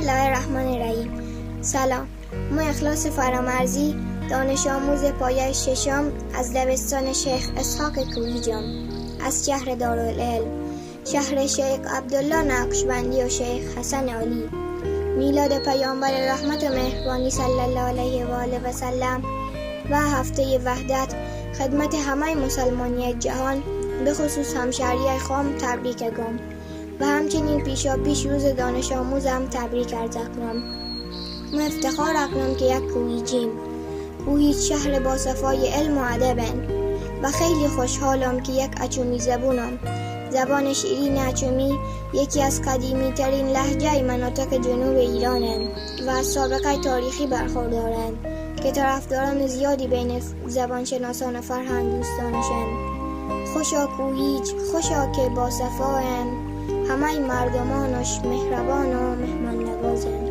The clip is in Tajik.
الله الرحمن الرحیم. سلام، ما اخلاص فرامرزی، دانش آموز پایه ششم از دبستان شیخ اسحاق کوهیجم، از شهر دارالعلم، شهر شیخ عبدالله نقشبندی و شیخ حسن علی. میلاد پیامبر رحمت و مهربانی صلی الله علیه و آله و سلم و هفته وحدت خدمت همه مسلمانی جهان، به خصوص همشهری خام، تبریک گم و همچنین پیشا پیش روز دانش آموزم تبریک عرض کنم. ما افتخار اکنم که یک کوهیجیم. کوهیج شهر با صفای علم و ادبن و خیلی خوشحالم که یک اچومی زبونم. زبان شیرین اچومی یکی از قدیمی ترین لهجه مناطق جنوب ایرانن و از سابقه تاریخی برخوردارن که طرفداران زیادی بین زبانشناسان و فرهنگ دوستانشن. خوشا کوهیج، خوشا که با صفاین، همه مردمانش مهربان و مهمان نوازن.